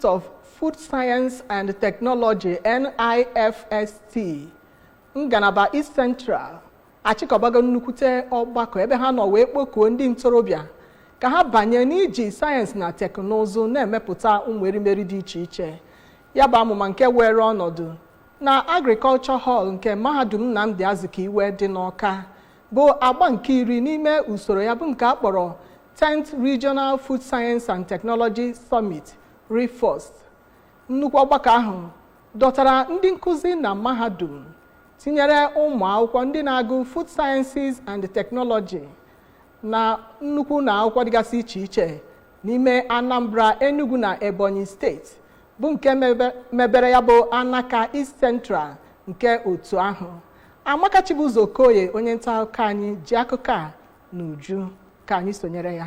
Of Food Science and Technology, NIFST, ngalaba East Central achịkọbago nnukwute ọgbakọ ebe ha nọ wee kpọkuo ndị ntorobịa ka ha banye n'iji sayensị na teknụzụ na-emepụta ụmụ erimeri dị iche iche. Ya bụ amụma nke were ọnọdụ na Agriculture Hall nke Mahadum Nnamdi Azikiwe dị n'Awka bụ agba nke 10 n'ime usoro ya, bụ nke a kpọrọ 10th Regional Food Science and Technology Summit, REFOST. Nnukwu ọgbakọ ahụ dọtara ndị nkụzi na mahadum, tinyere ụmụ akwụkwọ ndị na-agụ Food Sciences and Technology na nnukwu ụlọ akwụkwọ dịgasị iche iche n'ime Anambra, Enugu na Ebonyi steeti, bụ nke mebere ya bụ Anaka East Central nke otu ahụ. Amaka Chibuzo Okoye, onye nta akụkọ anyị, ji akụkọ a n'uju. Ka anyị sonyere ya.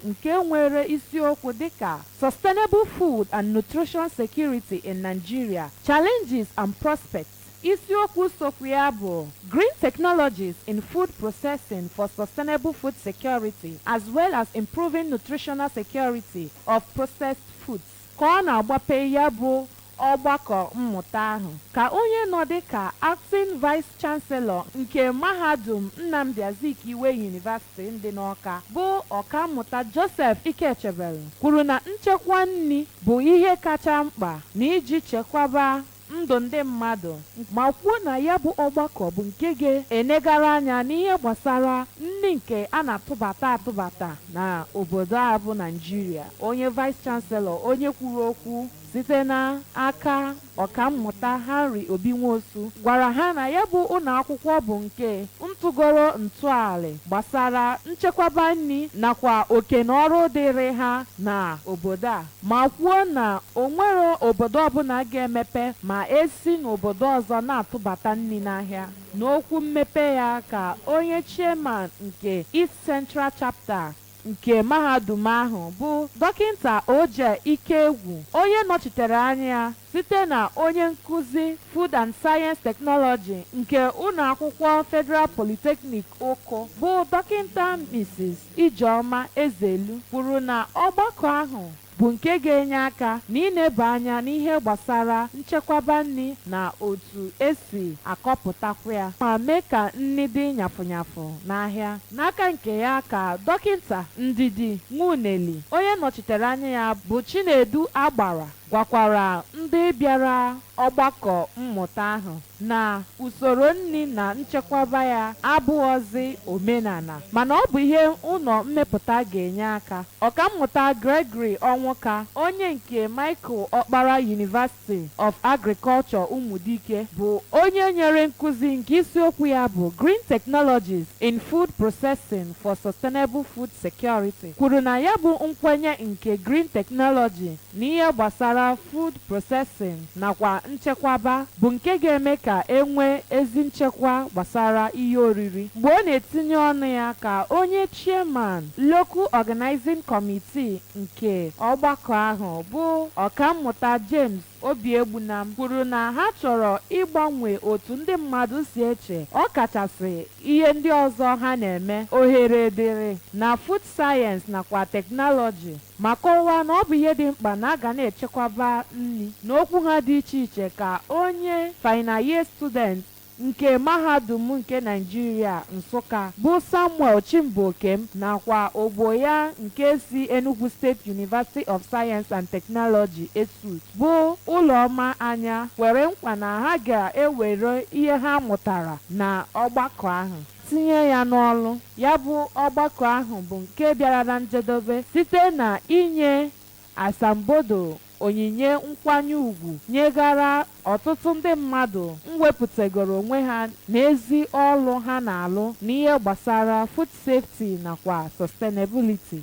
Nke nwere isiokwu dịka "Sustainable Food and Nutrition Security in Nigeria: Challenges and Prospects", isiokwu sokwu ya bụ "Green Technologies in Food Processing for Sustainable Food Security as well as Improving Nutritional Security of Processed Foods", ka ọ na-agbape ya bụ ọgbakọ mmụta ahụ, ka onye nọ dịka Acting Vice Chancellor nke Mahadum Nnamdi Azikiwe University dị n'Awka, bụ Ọkammụta Joseph Ikechebelu, kwuru na nchekwa nri bụ ihe kacha mkpa na iji chekwaba ndụ ndị mmadụ, ma kwuo na ya bụ ọgbakọ bụ nke ga-enegara anya n'ihe gbasara nri nke a na-atụbata atụbata na obodo a bụ Naijiria. Onye Vice Chancellor, onye kwuru okwu site n'aka Ọkammụta Henry Obi Nwosu, gwara ha na ya bụ ụlọ akwụkwọ bụ nke ntụgoro ntọala gbasara nchekwaba nri nakwa oke na ọrụ dịrị ha na obodo a, ma kwuo na o nwere obodo ọbụla ga-emepe ma esi n'obodo ọzọ na-atụbata nri n'ahịa. N'okwu mmepe ya, ka onye chairman nke East Central Chapter nke mahadum ahụ, bụ Dọkịta Oje Ikegwu, onye nọchitere anya site na onye nkụzi Food and Science Technology nke ụlọ akwụkwọ Federal Polytechnic Oko, bụ Dọkịta Mrs. Ijeọma Ezelu, kwuru na ọgbakọ ahụ bụ nke ga-enye aka na ịneba anya n'ihe gbasara nchekwaba nri na otu esi akọpụtakwa ya, ma mee ka nri dị nyafụnyafụ n'ahịa. N'aka nke ya, ka Dọkịta Ndidi Nwuneli, onye nọchitere anya ya bụ Chinedu Agbara, gwakwara ndị bịara ọgbakọ mmụta ahụ na usoro nri na nchekwaba ya abụghọzi omenala, mana ọ bụ ihe ụlọ mmepụta ga-enye aka. Ọkammụta Gregory Ọnwụka, onye nke Michael Okpara University of Agriculture Umudike, bụ onye nyere nkụzi nke isiokwu ya bụ "Green Technologies in Food Processing for Sustainable Food Security", kwuru na ya bụ nkwenye nke green technology na ihe gbasara food processing nakwa nchekwaba bụ nke ga-eme ka e nwee ezi nchekwa gbasara ihe oriri. Mgbe ọ na-etinye ọnụ ya, ka onye chairman Local Organizing Committee nke ọgbakọ ahụ, bụ Ọkammụta James Obiegbunam, kwuru na ha chọrọ ịgbanwe otu ndị mmadụ si eche, ọkachasị ihe ndị ọzọ ha na-eme ohere dịrị na food science nakwa technology, ma kọwaa na ọ bụ ihe dị mkpa na a ga na-echekwaba nri. N'okwu ha dị iche iche, ka onye final year student nke Mahadum nke Naijiria Nsụka, bụ Samuel Chimbokem, nakwa ogbo ya nke si Enugu State University of Science and Technology, ESUT, bụ Ụlọma Anya, kwere nkwa na ha ga-ewere ihe ha mụtara na ọgbakọ ahụ tinye ya n'ọlụ. Ya bụ ọgbakọ ahụ bụ nke bịara na njedebe site na inye asambodo onyinye nkwanye ùgwù nyegara ọtụtụ ndị mmadụ mwepụtagoro onwe ha n'ezi ọlụ ha na-alụ n'ihe gbasara food safety nakwa sustainability.